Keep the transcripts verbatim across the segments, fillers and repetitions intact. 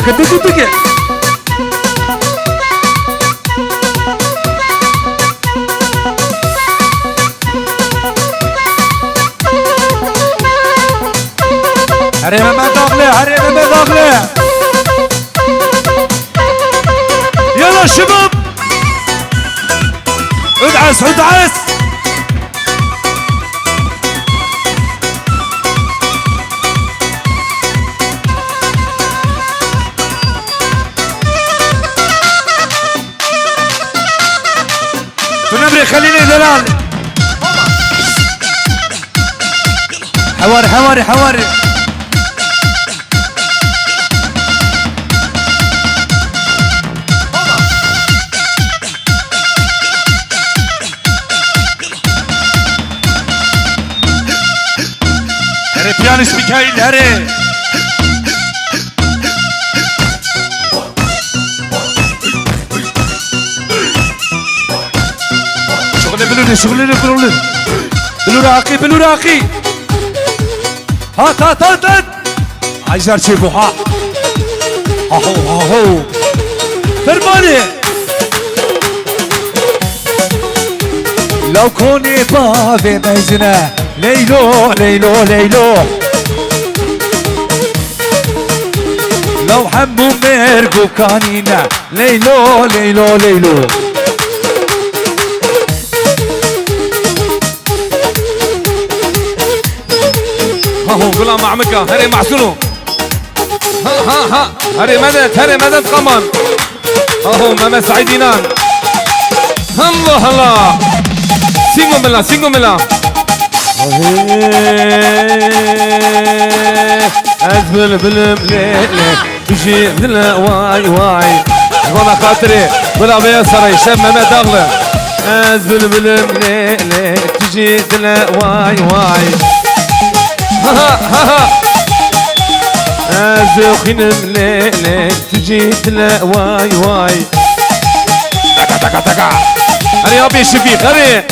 Tiki tiki. Herê Mehmet Dağlı, herê Mehmet Dağlı. Yala şibab. Ud'es, ud'es. Tu nemrê Xelîlê Delal. Hewar, hewar, hewar. Herê piyanist Mikaîl, herê. Şuxulê bilûrê, şuxulê bilûrê. Bilûra aqî, bilûra aqî. Hat, hat, hat, hat. Acar çêbû, ha. Aho, aho. Fermanê. Law konê bavê meyzine. Leylo, leylo, leylo. Law hemû mêr gukanîne. Leylo, leylo, leylo. Haho, gula mamika, herê mahsûno. Ha, ha, ha. Herê medet, herê medet qaman. Aho, Mehmet Saîd Înan. Allah Allah. Singo mila, singo mila. Ahê. Ez bilbilim lê lê. Tu jî dile way way. Vana xatirê. Bila bêya sarayî. Şev Mehmet Dağlı. Ez bilbilim lê lê. Tu jî dile way way. Ha ha ha ha. Ez xînim lê lê. Tu jî dile way way. Taka taka taka. Herê ya bê şifî, herê.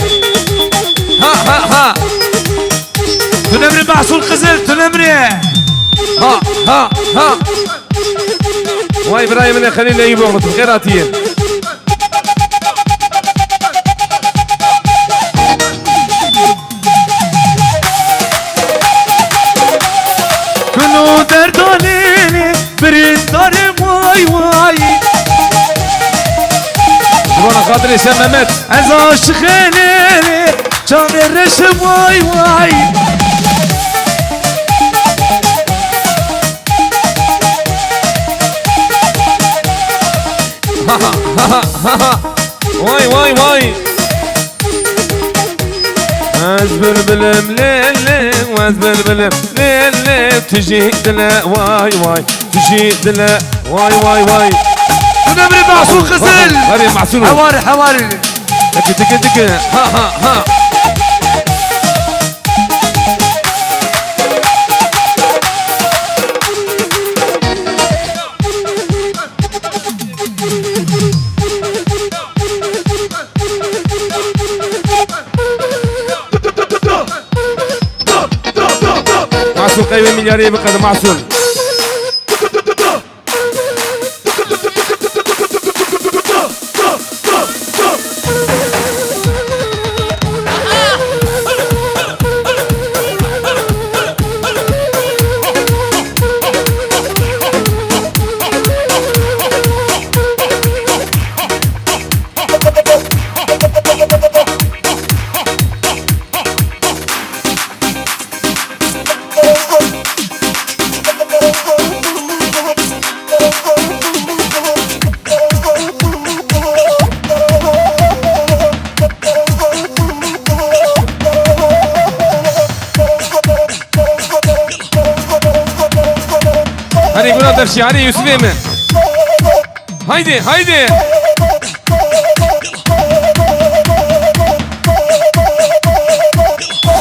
Ha ha ha. Tu nemrê Mahsûl Qizil, tu nemrê. Ha ha ha. Way birayê min e Xelîl Eyûboğlu, tu xêr hatiyê. Kul û derdanê birîndarê way way. Ji bona xatirê Şev Mehmet. Ez aşiqê lê lê, çavê reşim way way. Vay vay vay. Ez bilbilim lê lê, ez bilbilim lê lê, tu jî dile vay vay, tu jî dile vay vay vay. Tu nemrê Mahsûn Qizil. Herê Mahsûn. Hewar, hewar. Tiki tiki tiki. Ha ha ha. Mahsûn, qey wê milyarê biqede, Mahsûn. Herê gura derşî, herê Yusufê min. Haydi, haydi.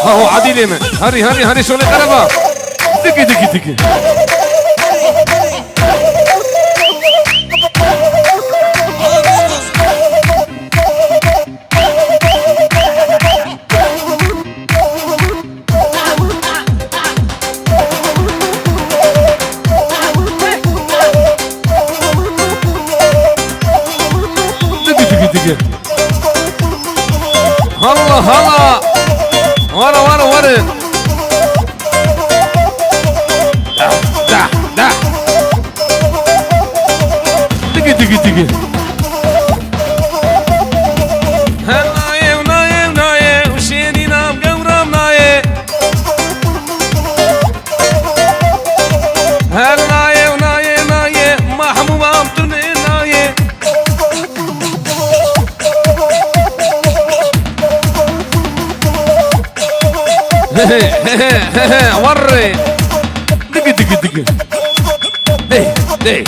Aho, Adîlê min. Herî, herî, herî şolê qereba. Diki, diki, diki. Hala, hala. Were, were, were. Da, da, da. Digi, digi, digi. Her nayê, nayê, nayê, û şêrîna gewra nayê. Her nayê, nayê, nayê, Mahmûd Abdulê nayê. Warrê. Digi, digi, digi. Dey, dey.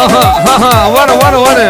Ha ha ha ha, were, were, were.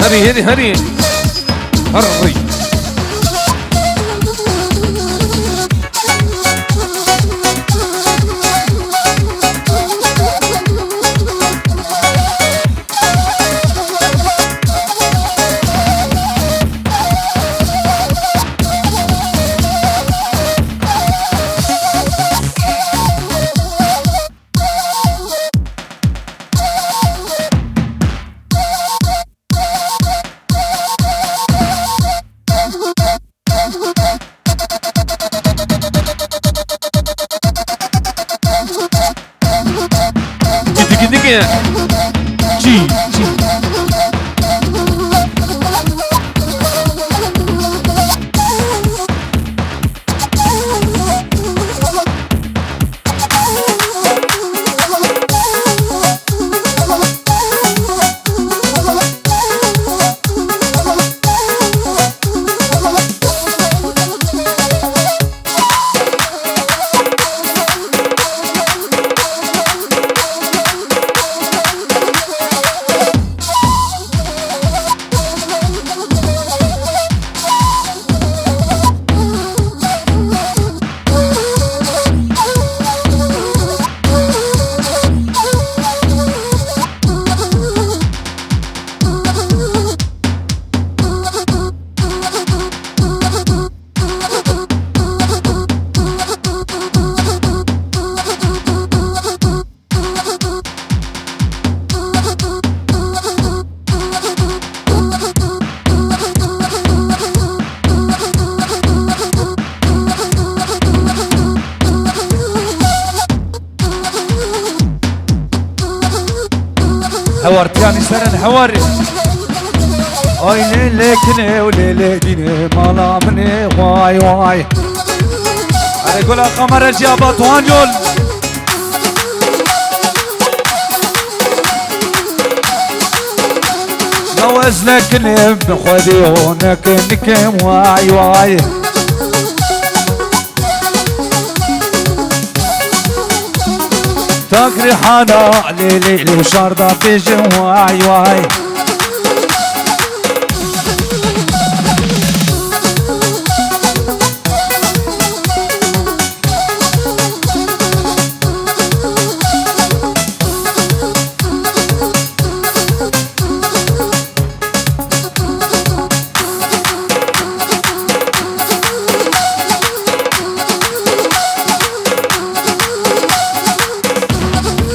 Herî, herî, herî. Herî. Gidi gidi gidi. Çi, çi. Hewartiyanî serin hewarê. Ay lê lê kinê û lê lê dînê mala min ê, way way. Erê gula kamera ciya Batuhan yol. Ya ez nekinim bi xwedê o nekin nikim, way way. Tak rihana lê lê lê şarda bêjin way way.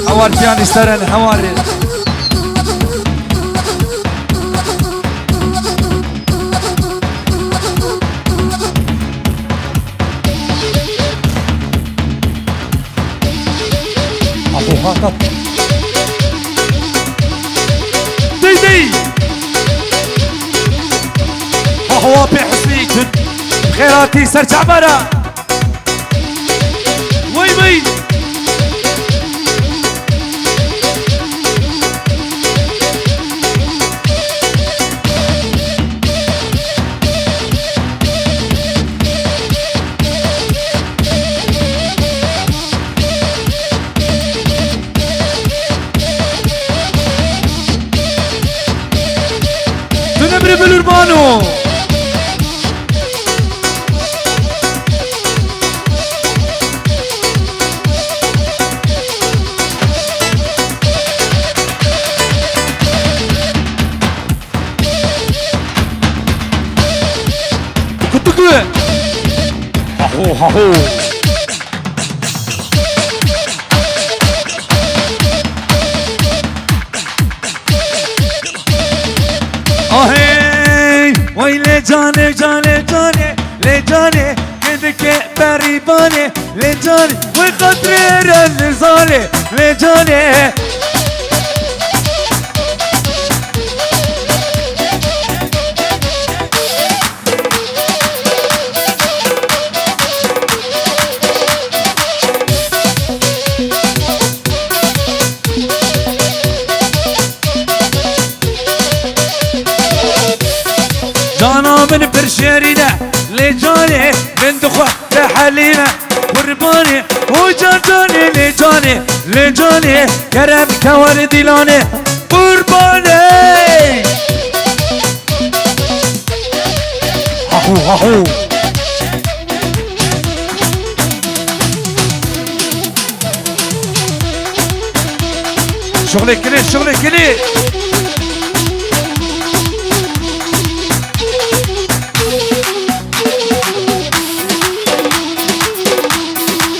Hewar piyanî seren hewarê. Apo hatat. Dey dey. Aho apê Husnî tun. Xêratî ser çavara. Wey wey. Tu nimrî bilûrbano. Kutuku. Haho haho. Ahey, vay lê canê, canê, canê, lê canê, kedike berîbanê, lê canê, vay xatirê re nizalê, lê canê. Cana min pir şêrîn e, lê canê min dixwe te helîn e. Qurbanê, o can canê, lê canê, lê canê, kerem ke were dîlanê. Qurbanê. Hahu, hahu. Şuxlê kilê, şuxlê kilê.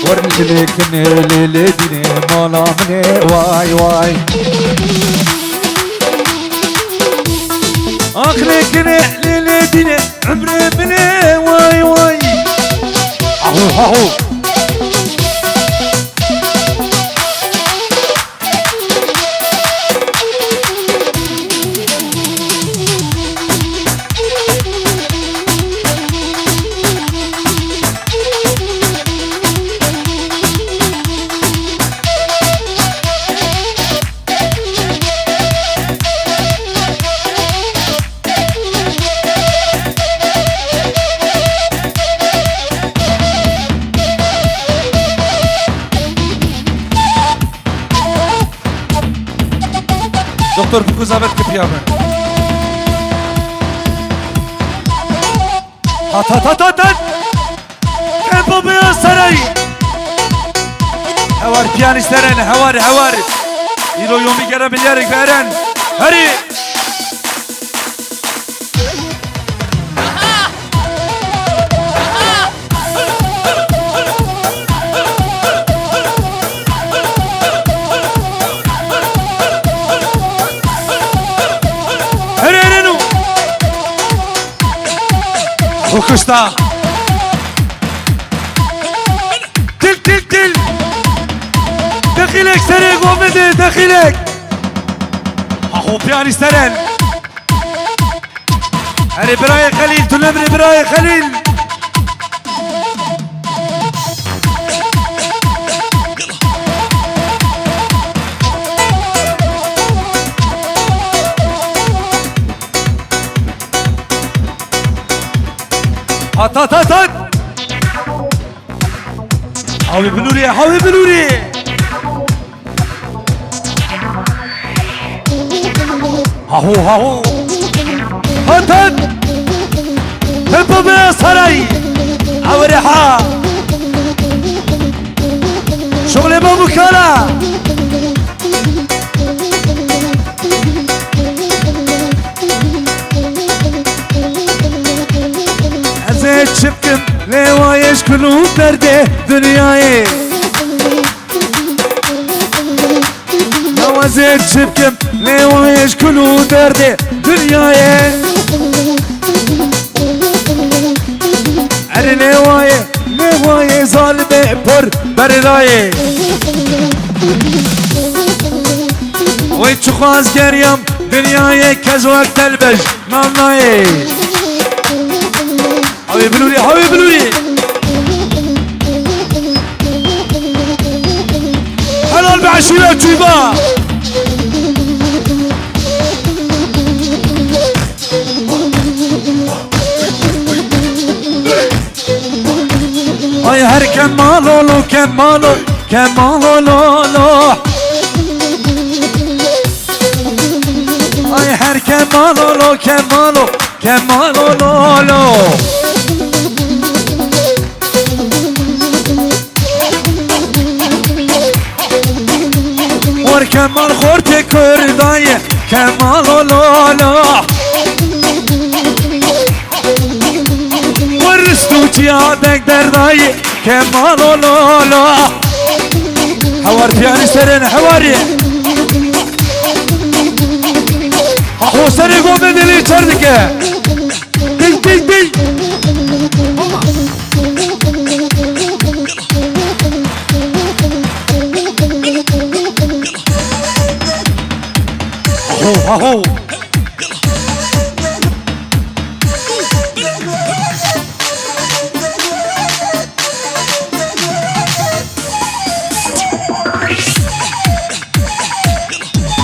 Werin ji lê kinê lê lê dînê mala min ê way way. Ax lê kinê lê lê dînê emrê min ê way way. Ahu ahu. Doktor, bikuza vet kipiya me. Hat, hat, hat, hat, hat. Tempo beyaz saray. Hewar piyanî seren, hewar, hewar. Îro yomî gere milyarek veren. Herî. Here, here, nu. Xwe kuşta. Til, til, til. Dexîlek serê govê de, dexîlek. Ha, xwe piyanî seren. Erê birayê Xelîl, tu nemirî birayê Xelîl. Hat, hat, hat, hat! Hawî bilûrê, hawî bilûrê! Haho, haho. Hatin. Hep be saray. Awere ha. Şoxlê me bikara. Ez ê çi bikim, lê wayê ji kul û derdê dinyayê. Ya ez ê çi bikim, lê wayê ji kul û derdê dinyayê. Erê lê wayê, lê wayê zalimê pir berdayê. Wey çiqas geriyam, dinyayê kes wek te li bej nanayê. Hawî bilûrî, hawî bilûrî. Helal be eşîret çûyba. Ay her Kemalo lo, Kemalo, Kemalo lo lo. Ay her Kemalo lo, Kemalo, Kemalo lo lo. Wer Kemal xortê Kurda ye, Kemal o lo lo. Wer rist û çiya dek derda ye, Kemal o lo lo. Hewar piyanî serê ne hewarî. Aho serê gomê dilê çer dike. Ding, ding, ding. Ho, ha, ho.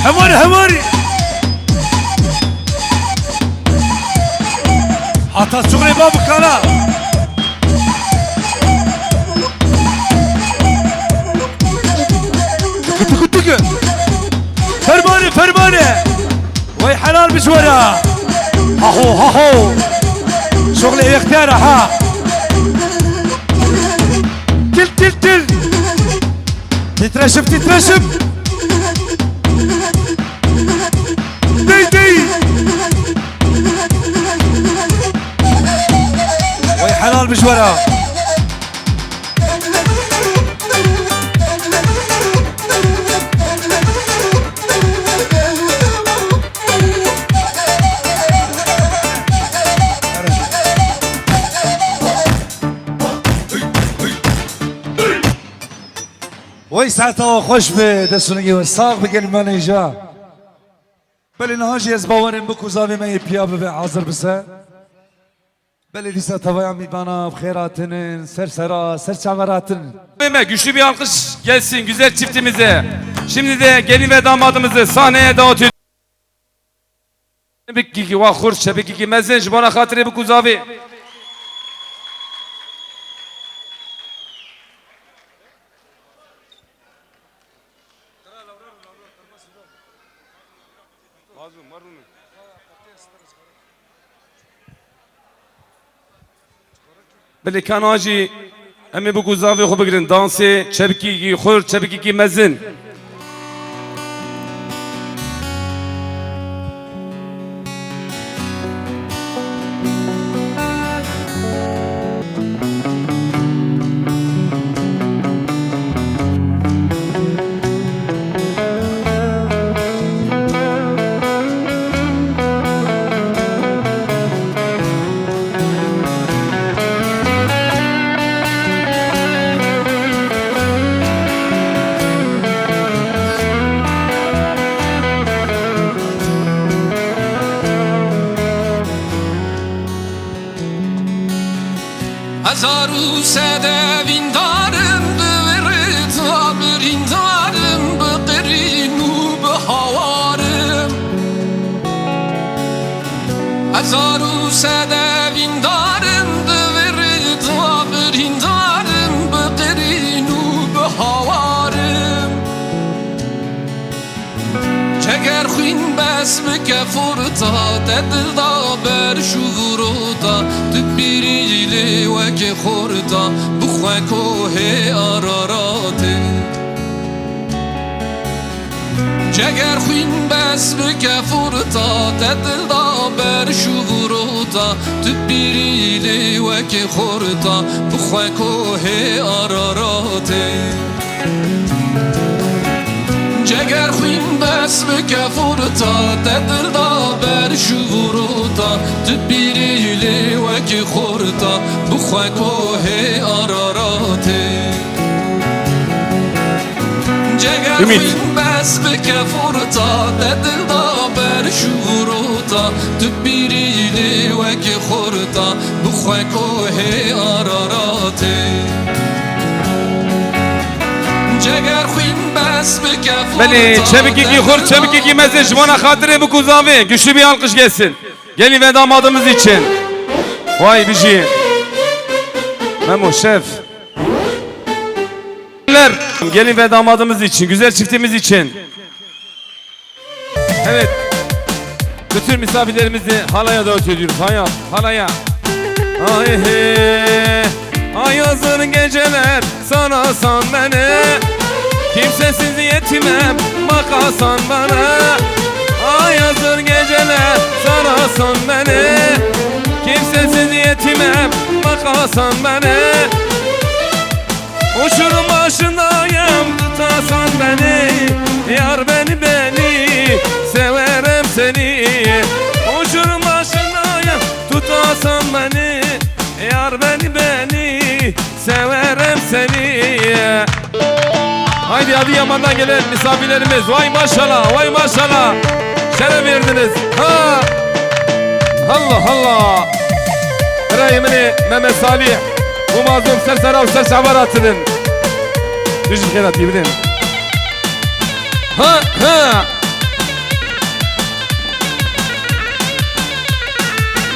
Hemarî, hemarî. Hata çuxrê ba bikana. Tuku, tuku, tuku. Fermanê, fermanê. Wey helal bi ji we re. Haho, haho. Şoxlê êxtiyara ha. Til, til, til. Titreşim, titreşim. Dey, dey. Wey helal bi ji we re. Wey saeta we xweş be, dest û ningê we sax be, gelî me nêja. Belê niha jî ez bawerim bi ku zavê me yê piya bibe, hazir bise. Belê dîsa tevaya mîvana bi xêr hatinin, ser sera, ser çaver hatin. Ve güçlü bir alkış gelsin güzel çiftimize. Şimdi de gelin ve damadımızı sahneye davet ediyoruz. Çebikîkî wa xurt, çebikîkî mezin ji bona xatirê bi ku zavê. Belê kana jî em ê bi ku zavê xwe bigirin. Dansê çebikîkî xurt, çebikîkî mezin. Hezar û sed evîndarim bi vê rêta birîndarim bi qirîn û bi hawarim. Hezar û sed evîndarim bi vê rêta birîndarim bi qirîn û bi hawarim. Çeger xwîn bes bike Dil da ber şûrota, tu pîrî lê wekî xorta, bi xwe kohê Araratê. Ceger xwîn bes bike forta, te dil da ber şûrota, tu pîrî lê wekî xorta, bi xwe kohê Araratê. Ceger xwîn bes bike forta, te dil da ber şûrota, tu pîrî lê wekî xorta, bi xwe kohê Araratê. Ceger Ümit. Xwîn bes bike forta, te dil da ber şûrota, tu pîrî lê wekî xorta, bi xwe kohê Araratê. Ceger xwîn bes bike forta, Belê, çemikekî xurt, çemikekî mezin ji bona xatirê Bikûzavê. Güçlü bir alkış gelsin. Gelin ve damadımız için. Vay, bijî. Memo, şef. Gelin ve damadımız için, güzel çiftimiz için. Evet. Bütün misafirlerimizi halaya davet ediyoruz. Haya, halaya. Ay he. Ay hazır geceler sana san beni. Kimsesiz yetimem bak Hasan bana. Ay hazır geceler sana san beni. Kimsesiz yetimem bak Hasan beni. Uçurum başındayım, tutasan beni, yar beni, beni, severim seni. Uçurum başındayım, tutasan beni, yar beni, beni, severim seni. Haydi Adıyaman'dan gelen misafirlerimiz, vay maşallah, vay maşallah. Şeref verdiniz. Ha! Allah Allah. Birayê min ê Mehmet Salih û Mazlûm ser sera û ser çava re tinin. Dijî xêra tî bidin. Ha, ha.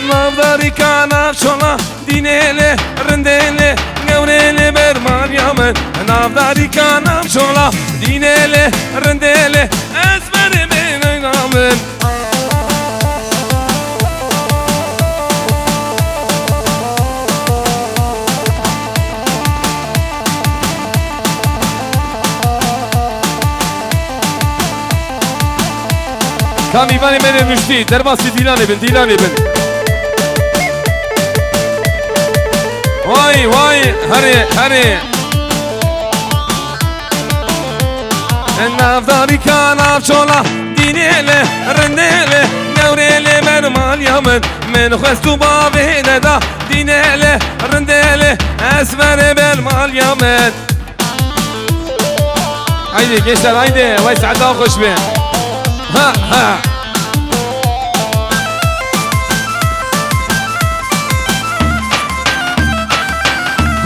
Navdarîka navçola, dînê lê, rindê lê, gewrê lê ber maliya min. Navdarîka navçola, dînê lê, rindê lê, ez berê bê neyna min. Ka mîvanê me rê nuştî, derbasî dîlanê bin, dîlanê bin. Vay, vay, herê, herê. Navdarîka navçola, dînê lê, rindê lê, gewrê lê ber maliya min. Min xwest û bavê neda, dînê lê, rindê lê, ez berê ber maliya min. Haydi gençler, haydi. Vay saeta xweş be. Ha, ha.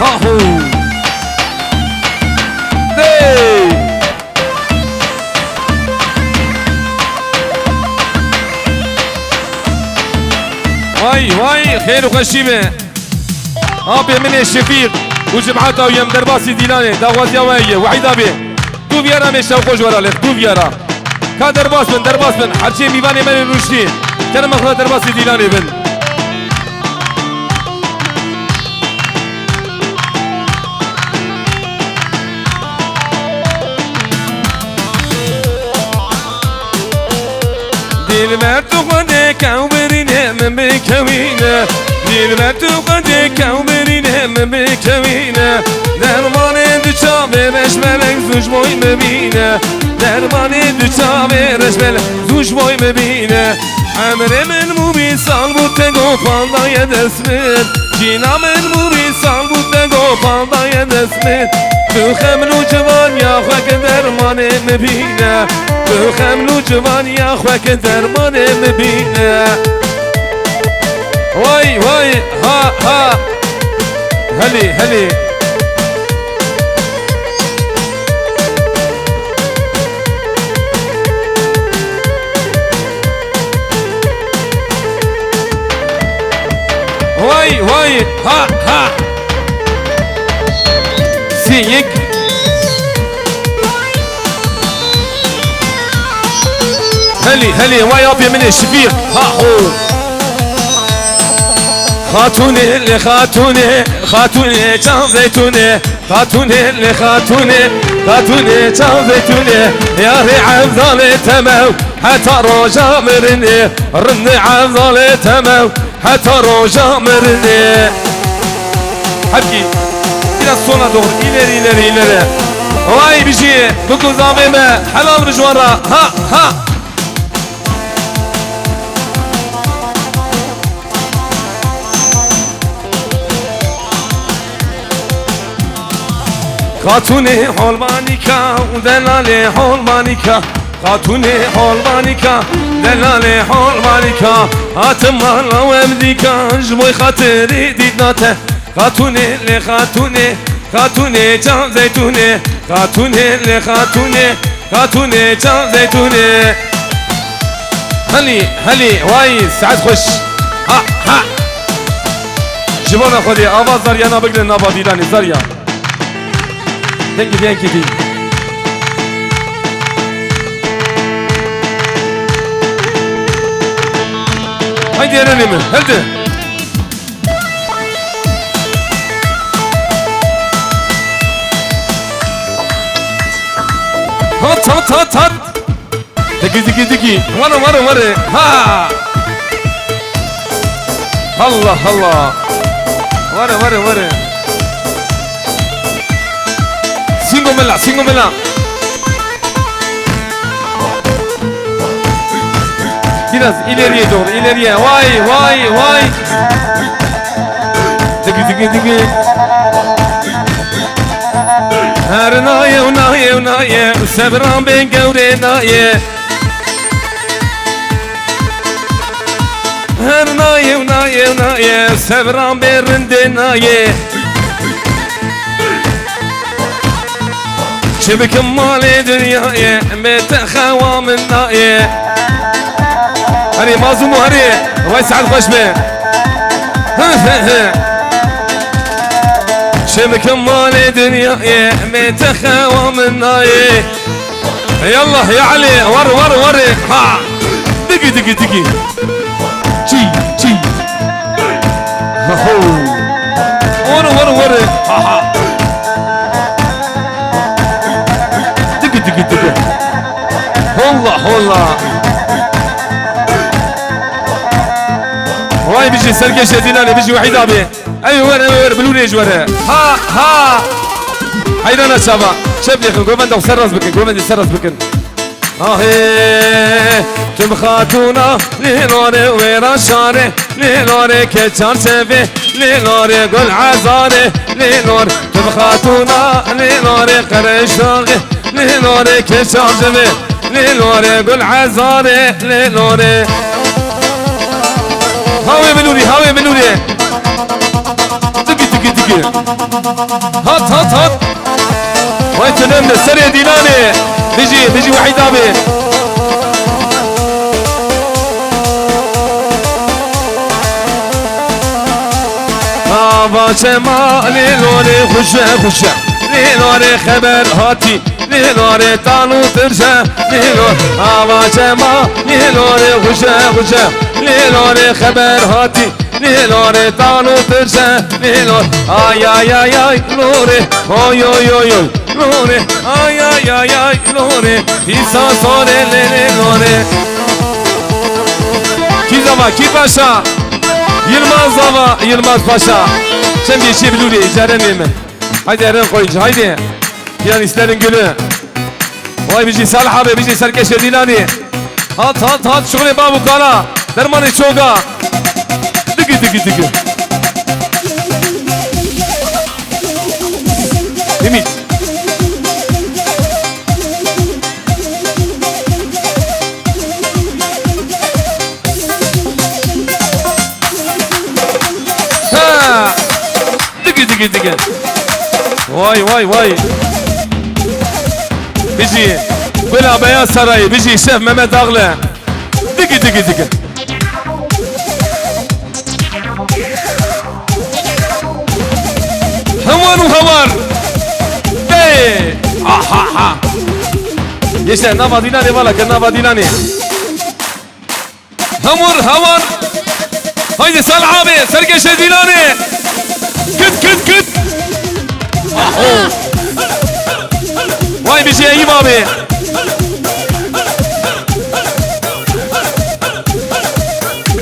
Ha, ho. Hey. Vay, vay, xêr û xweşî be. Apê min ê Şefîq û cemaeta wî em derbasî dîlanê, daxwaziya we ye, Wehîd abê. Tu viyara me şewqo ji we re lêx, tu viyara. Ka derbas bin, derbas bin, herçê mîvanê me rê rûştî. Kerema xwe derbasî dîlanê bin. Dilber tu xwedê kew birîne min bikewîne. Dilber tu xwedê kew birîne min bikewîne. Dermanê du çavê reşbelek zû ji boy min bîne. Dermanê du çavê reşbelek zû ji boy min bîne. Emrê min mûbî sal bû te go pandaye dest min. Cîna min mûbî sal bû te go pandaye dest min. Tu xeml û civaniya xwe ki dermanê min bîne. Tu xeml û civaniya xwe ki dermanê min bîne. Way, way, ha, ha. Helê, helê. Vay, vay, ha, ha. Siyik. Helî, helî, vay apê min ê Şifîq. Ha, ho. Xatûnê lê xatûnê, xatûnê çav zeytûnê, xatûnê lê xatûnê, xatûnê çav zeytûnê, yarê Evdalê temew heta roja mirinê, rindê Evdalê temew heta roja mirinê. Hepkî, biraz sola doğru, ileri, ileri, ileri. Vay bijî, biku zavê me, helal bi ji wan re, ha, ha. Xatûnê holmanîka û delalê holmanîka. Xatûnê holmanîka, delalê holmanîka. Hatim mala we bidîka, ji bo xatirî dîtna te. Xatûnê lê xatûnê, xatûnê çav zeytûnê. Xatûnê lê xatûnê, xatûnê çav zeytûnê. Helî, helî, way, saet xweş. Ha, ha. Ji bona Xwedê, ava Zaryana bigrin nava dîlanê, Zarya. Thank you, thank you, thank you. Haydi Erenê min, hadi. Hat, hat, hat, hat. Digi, digi, digi. Were, were, were. Ha. Allah, Allah. Were, were, were. Singo mela, singo mela. Biraz ileriye doğru, ileriye. Vay, vay, vay. Digi, digi, digi. Her naye, naye, naye. Sebran ben gevre naye. Her naye, naye, naye. Sebran ben rinde naye. Çi bikim malê dinyayê, bê te xewa min nayê. Herê mazlûm û herê, vay saet xweş be. Çi bikim malê dinyayê, bê te xewa min nayê. Ey Allah, ya Elî, were, were, were. Ha. Digi, digi, digi. Çî, çî. Ho, ho. Were, were, were. Ha, ha. Digi, digi, digi. Holla, holla. Vay bijî serkeşê Dîlanê, bijî Wehîd abi. Ew wer, ew wer, bilûrê ji were. Ha, ha. Heyrana çava. Çep lêxin, govenda xwe ser rast bikin, govendê ser rast bikin. Ahê, tu bi xatûna lê lore wêra şarê, lê lore ke çarçevê, lê lore gul ezarê, lê lor, tu bi xatûna lê lore qereş daxê, lê lore ke çarçevê, lê lore gul ezarê, lê lore. Hawê bilûrî, hawê bilûrî. Tiki, tiki, tiki. Hat, hat, hat. Vay tunem de serê Dîlanê. Bijî, bijî Wehîd abi. Nava çema lê lorê xuşe xuşe. Lê lorê xeber hatî. Lê lorê tal û tirşe. Lê lor ava çema. Lê lorê xuşe xuşe. Lê lorê xeber hatî. Lê lorê tal û tirşe, lê lor. Ay, ay, ay, ay, lorê. Oy, oy, oy, oy, lorê. Ay, ay, ay, ay, lorê. Pîsa sorê lê, lê lorê. Kî zava, kî paşa? Yilmaz zava, Yilmaz Paşa. Çem geçê bilûrê, îcare nême. Haydi Eren Koyuncu, haydi. Piyanistlerin gülü. Vay bijî Salih abi, bijî serkeşê Dîlanî. Hat, hat, hat, şuxulê bav û kala. Dermanê çoga. Digi, digi, digi. Limît. Ha! Digi, digi, digi. Vay, vay, vay. Bijî Gula Beyaz Sarayı, bijî Şef Mehmet Dağlı. Digi, digi, digi. Hemar û hemar. Hey! Aha, ha. Gençler, nava Dîlanê vala ke, nava Dîlanê. Hemur, hemar. Haydi Salih abi, Sergeşe Dilanê. Küt, küt, küt. Aho. Vay bir şey Eyüp abi.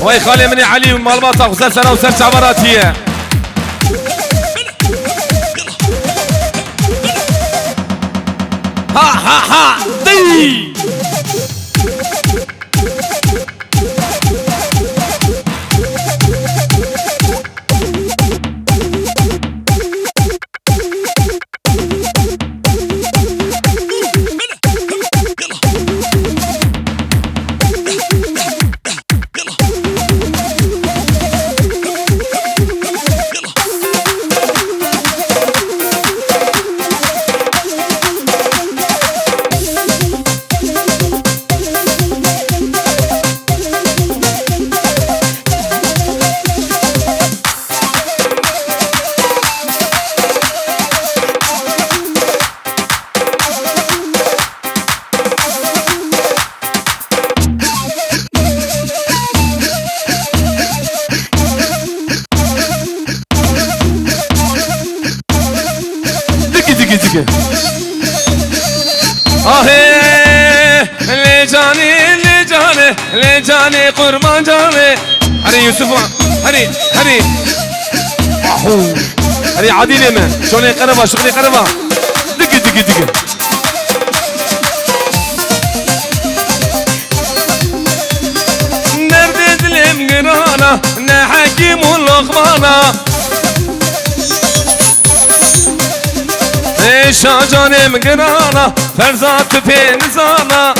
Vay xalê min ê Elî, malbata xwe ser sera û ser çavan hatiye. Ha, ha, ha, dî! Diki, diki, diki. Ahê, lê canê, lê canê, lê canê qurban canê. Herî Yusuf, herî, herî. Ahu. Herî Adîlê me. Şolê qereba, şolê qereba. Diki, diki, diki. Derdê dilê min girana, ne hekîm û loqmana. Ê şacanê min girana, ferza tu pê nizana.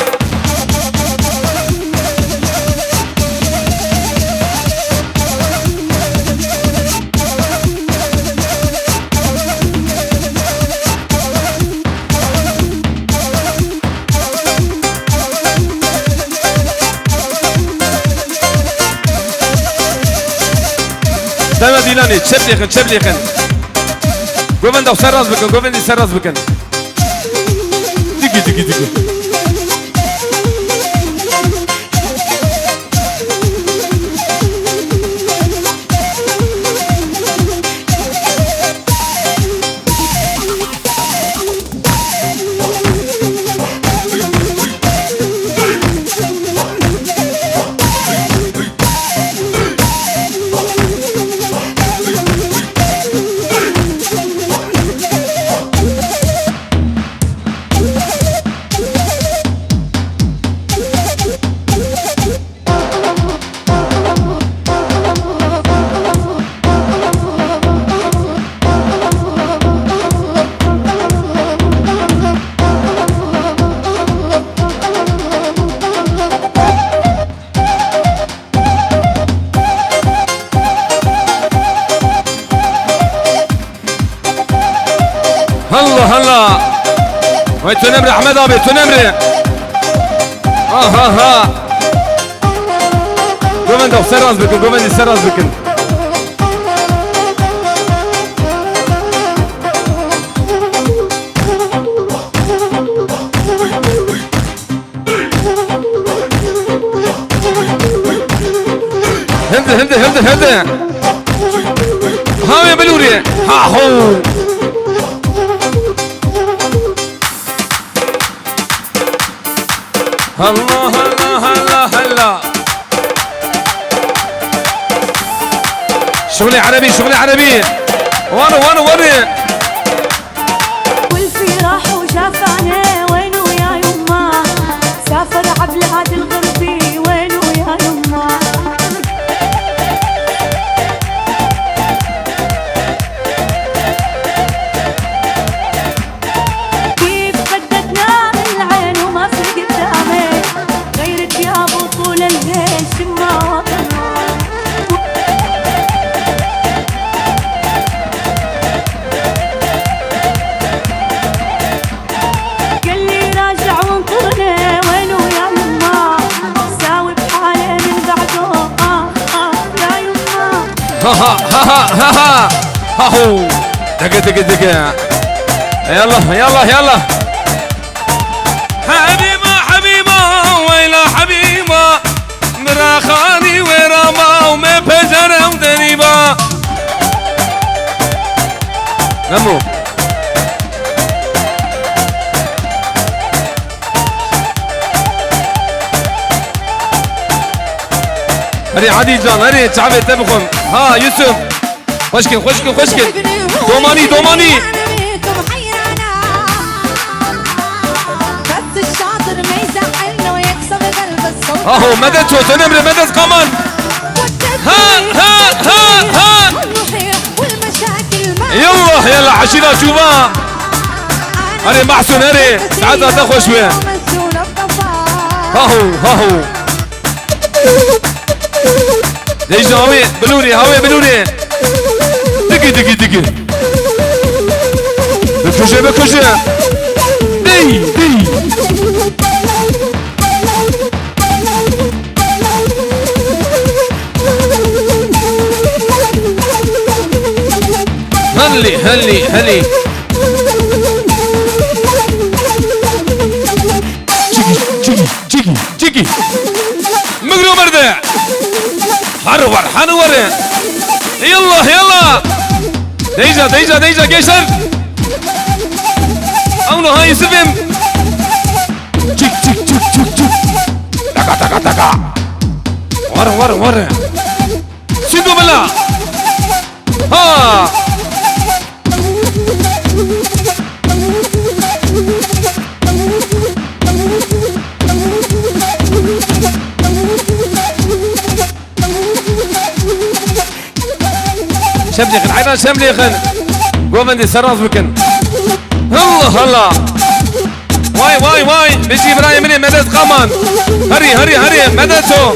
Deme Dîlanê, çep lêxin, çep lêxin. Govenda xwe ser rast bikin, govendî ser rast bikin. Digi, digi, digi. Halla, halla. Vay, tu nemre Ahmet abi, tu nemre. Ha, ha, ha. Govenda xwe ser rast bikin, govendî ser rast bikin. Hilde, hilde, hilde, hilde. Ha, wê bilûrê. Ha, ho. Allah, Allah, Allah, Allah. Şuxulê erebî, şuxulê erebî. Wano, wano, wano. والفرح وشافانه وينو يا يما؟ سافر عبلاد الغربي وينو يا يما؟ كيف بدك نام العين وما في قدامك غير ثياب وطول الليل شما وطن. قال لي راجع وانطرني وينو يا يما؟ ساوي بحالي من بعده، آه، آه، يا يما. ها ها ها ها ها ها. ها هو. دقة، دقة، دقة. يلا، يلا، يلا. حبيبة، حبيبة، ويلا حبيبة. Raxanî wê rama û me pejere û derî ba. Memo. Herê Adî can, herê çavê te bixwim. Ha Yusuf. Xweşkin, xweşkin, xweşkin. Domanî, domanî. Aho, medet ço, senem re medet kaman. Ha, ha, ha, ha. Yallah, yallah, aşîra şûva. Herê Mahsun, herê. Saeta te xweş be. Haho, haho. Dejna hawê, bilûrê, hawê bilûrê. Digi, digi, digi. Bikuje, bikuje. Dey, dey. Helî, helî, helî. Çiki, çiki, çiki, çiki. Migro merde. Har war, han ware. Yallah, yallah. Deyca, deyca, deyca, gençler. Amno ha Yusuf'im. Çik, çik, çik, çik, çik. Taka, taka, taka. War, war, war. Sindo bela. Ha. Şemlêxin, heyran şemlêxin. Govendê seraz bikin. Allah Allah. Vay, vay, vay. Bêjî birayê min ê medet qaman. Herî, herî, herî. Medet o.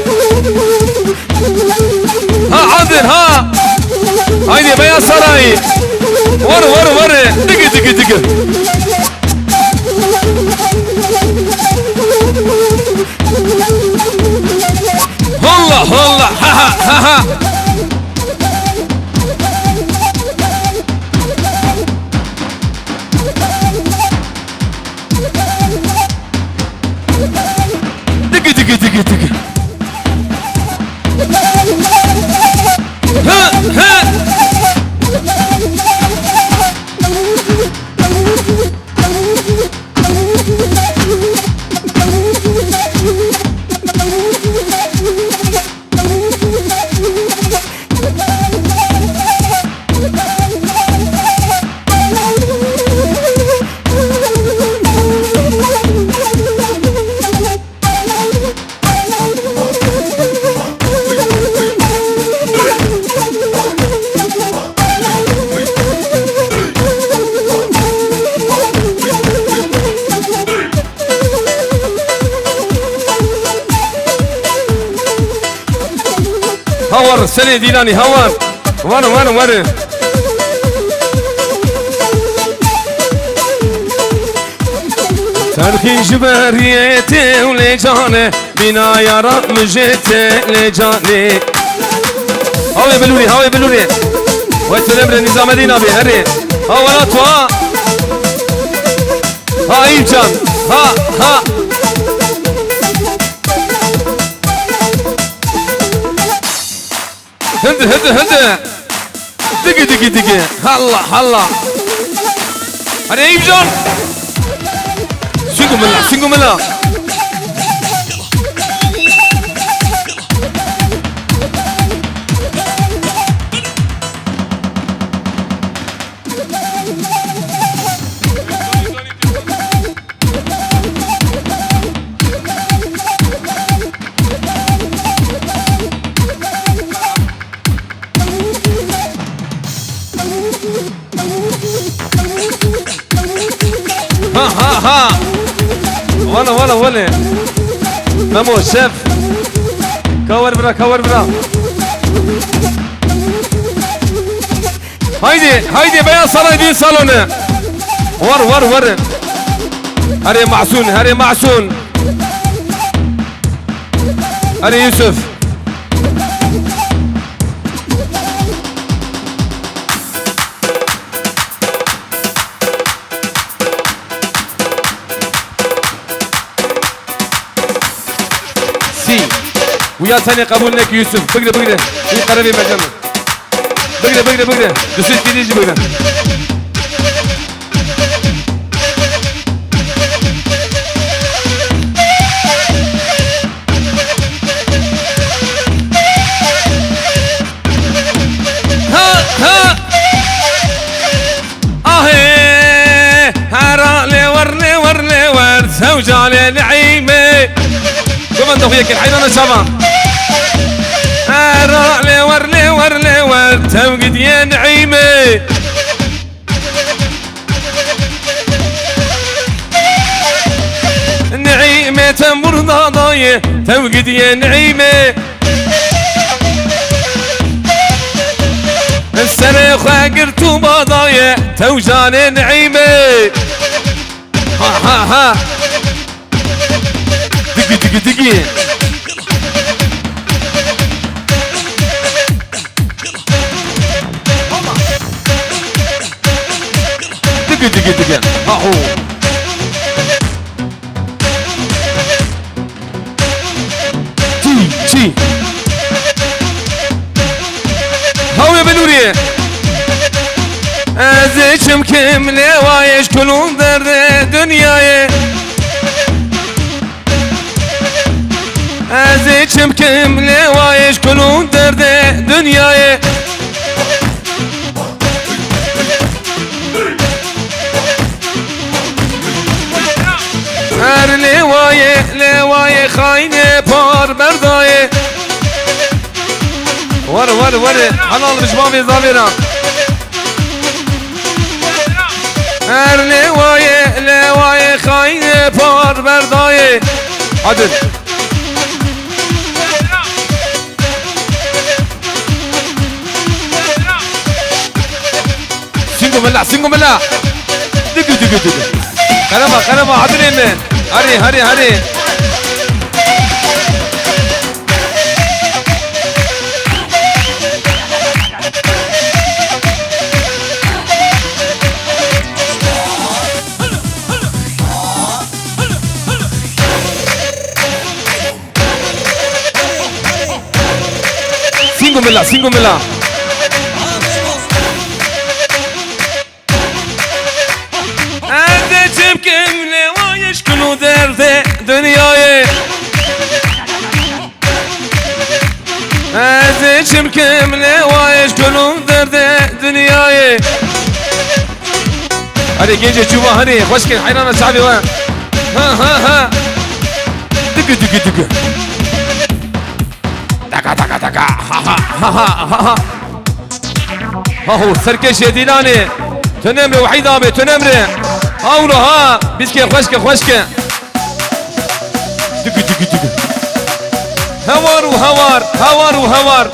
Ha, adil, ha. Haydi, Beyaz Saray. Var, var, var. Digi, digi, digi. Holla, holla. Ha, ha, ha, ha. Digi, digi, digi, digi. Hı, hı. Hawar, serê dîlanî, hawar. Wan, wan, wan. Terxî ji beriyê tê û lê canê, bîna yara min jê tê lê canê. Hawê bilûrî, hawê bilûrî. Wê selam re Nizamedîn abi, herê. Ha, wela tu ha. Ha, Eyüpcan. Ha, ha. Hindi, hindi, hindi. Digi, digi, digi. Halla, halla. Hadi Eyüpcan. Singumela, singumela. Ha, ha, ha. Wala, wala, wala. Memo, şef. Ka wer bira, ka wer bira. Haydi, haydi, Beyaz Saray düğün salonu. Var, var, var. Hadi Mahsun, hadi Mahsun. Hadi Yusuf. Sî. Û Senê qebûl neke Yusuf. Bigre, bigre. Wî qerebê mecem. Bigre, bigre, bigre. Dusê tîrî jî bigre. Ha, ha. Ahê, hera lê wer, lê wer, lê wer, sewca lê Neîmê. Guman doxuyê kir, heyrana çavan. Hera lê wer, lê wer, lê wer, tew gidiye Neîmê. Neîmê tembur dadaye, tew gidiye Neîmê. Serê xwe girt û badaye, tew canê Neîmê. Ha, ha, ha. Digi, digi, digi. Digi, digi, digi. Ha, ho. Çî, çî. Hawê binûrî. Ez ê çimkim lêwayê ji kulûn derdê dinyayê. Ez ê çimkim lêwayê ji kulûn derdê dinyayê. Her lêwayê, lêwayê xayinê par berdayê. Were, were, were. Helal bi ji bavê zavêra. Her lêwayê, lêwayê xayinê par berdayê. Hadi. Singo mila, singo mila. Digi, digi, digi. Qereba, qereba, adilê min. Harî, harî, harî. Singo mila, singo mila. Ez ê çimkim lêwayê ji kulûn derdê dinyayê. Ez ê çimkim lêwayê ji kulûn derdê dinyayê. Hadi gence çuva hadi. Xweşkin heyrana çavê we. Ha, ha, ha. Digi, digi, digi. Taka, taka, taka. Ha, ha, ha, ha, ha. Haho, serkêşê Dîlanê. Tu nemre Wehîd abi, tu nemre. Hawlo ha, bîskê xweşke, xweşke. Digi, digi, digi. Hewar û hewar, hewar û hewar.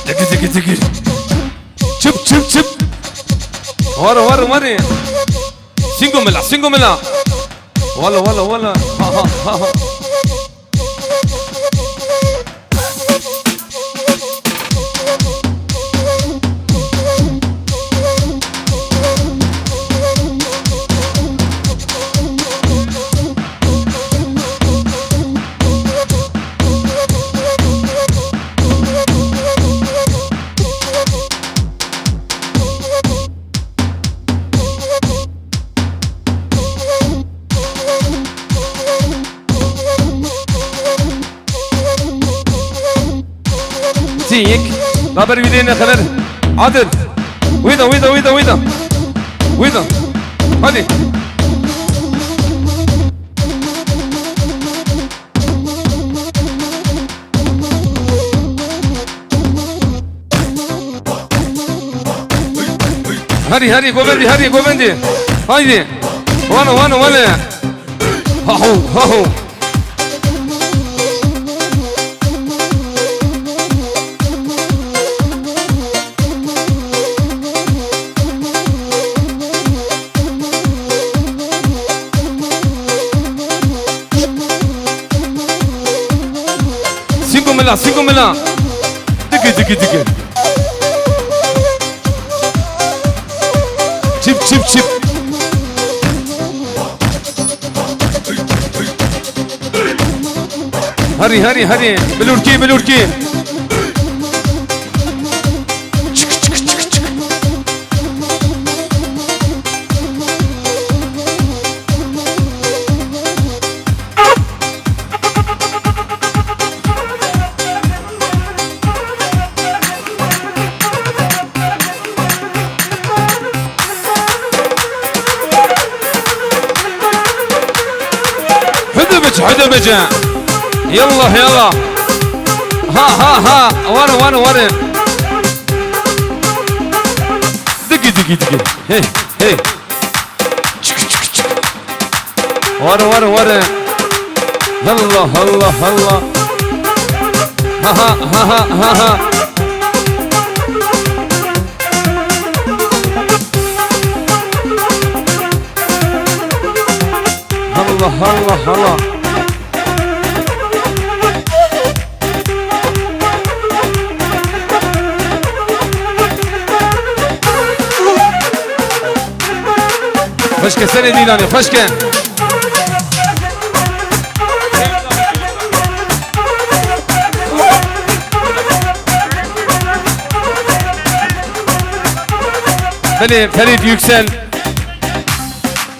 Tiki, tiki, tiki. Çıp, çıp, çıp. Var, var, var. Singo mila, singo mila. Wala, wala, wala. Ha, ha, ha, ha. Tîk. Naber wî dê nexeler. Adil. Wî de, wî de, wî de, wî de. Wî de. Hadi. Herî, herî, govendî, herî, govendî. Haydi. Wano, wano, wano. Haho, haho. Sîngo mila, sîngo mila. Dike, dike, dike. Çip, çip, çip. Herî, herî, herî. Bilûrkî, bilûrkî. Çık, çık, çık, çık. Hadi biç, hadi biç. Yallah, yallah. Ha, ha, ha. Var, var, var. Digi, digi, digi. Hey, hey. Çık, çık, çık. Var, var, var. Allah, Allah, Allah. Ha, ha, ha, ha, ha, ha. Allah, Allah, Allah. Xweşke serê dîlanê, xweşke. Belê, Ferit Yüksel.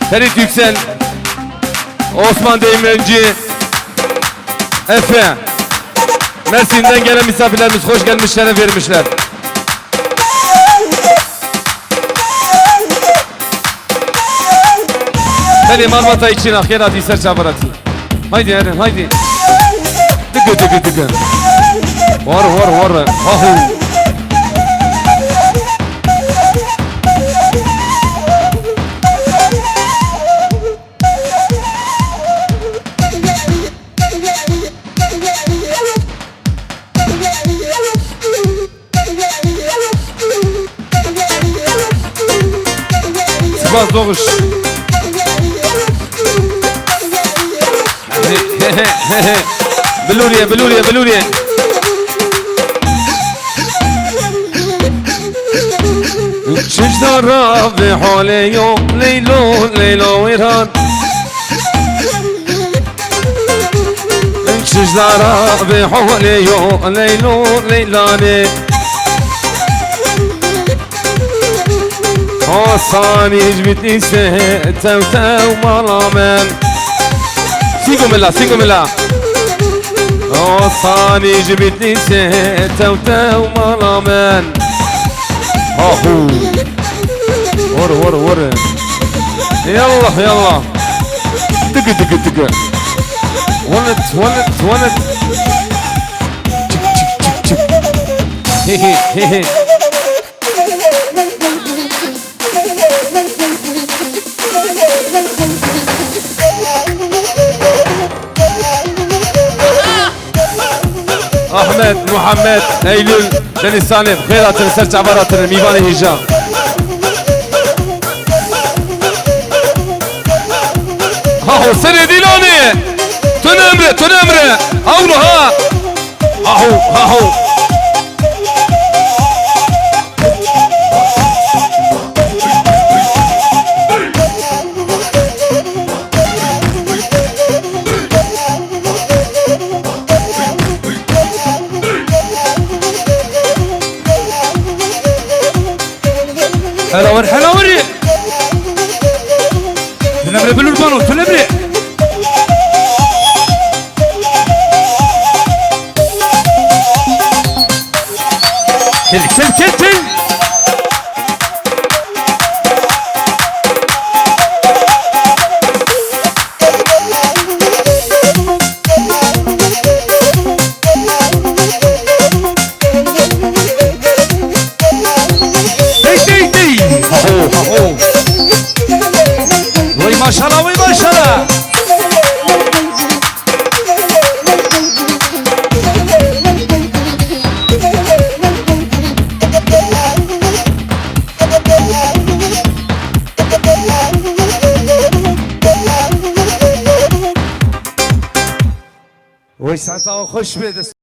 Ferit Yüksel. Osman Değmenci. Efe. Mersin'den gelen misafirlerimiz hoş gelmiş, şeref vermişler. Belê malbata için xêr hatî ser çabaratî. Haydi Eren, haydi. Tıkı tıkı tıkı. Var, var, var. Hahu. Spas Doğuş. Bilûriye, bilûriye, bilûriye. Çijdara vê holê yo, Leylo, Leylo wêran. Çijdara vê holê yo, Leylo, Leylanê. Hasanî ji Bitlîsê tew tew mala min. Sîngo mila, sîngo mila. Hasanî ji Bitlîsê tew tew mala min. Ahu. Were, were, were. Yallah, yallah. Tıkı, tıkı, tıkı. Wanet, wanet, wanet. Çık, çık, çık, çık. He, he, he, he. Ahmet, Muhammed, Eylül, Deniz Salim, xêr hatin, ser çavar hatin, mîvanê hêja. Haho, serê dîlanê! Tune emre, tune emre! Hawlo ha! Haho, haho! Hela wer, hela wer. Tune emre Bilûr Bano, tune emre. Çel, çel, çel, çel. Hey, hey, hey. Aho, Aho. Vay maşallah, vay maşallah. Vay saeta xweş be.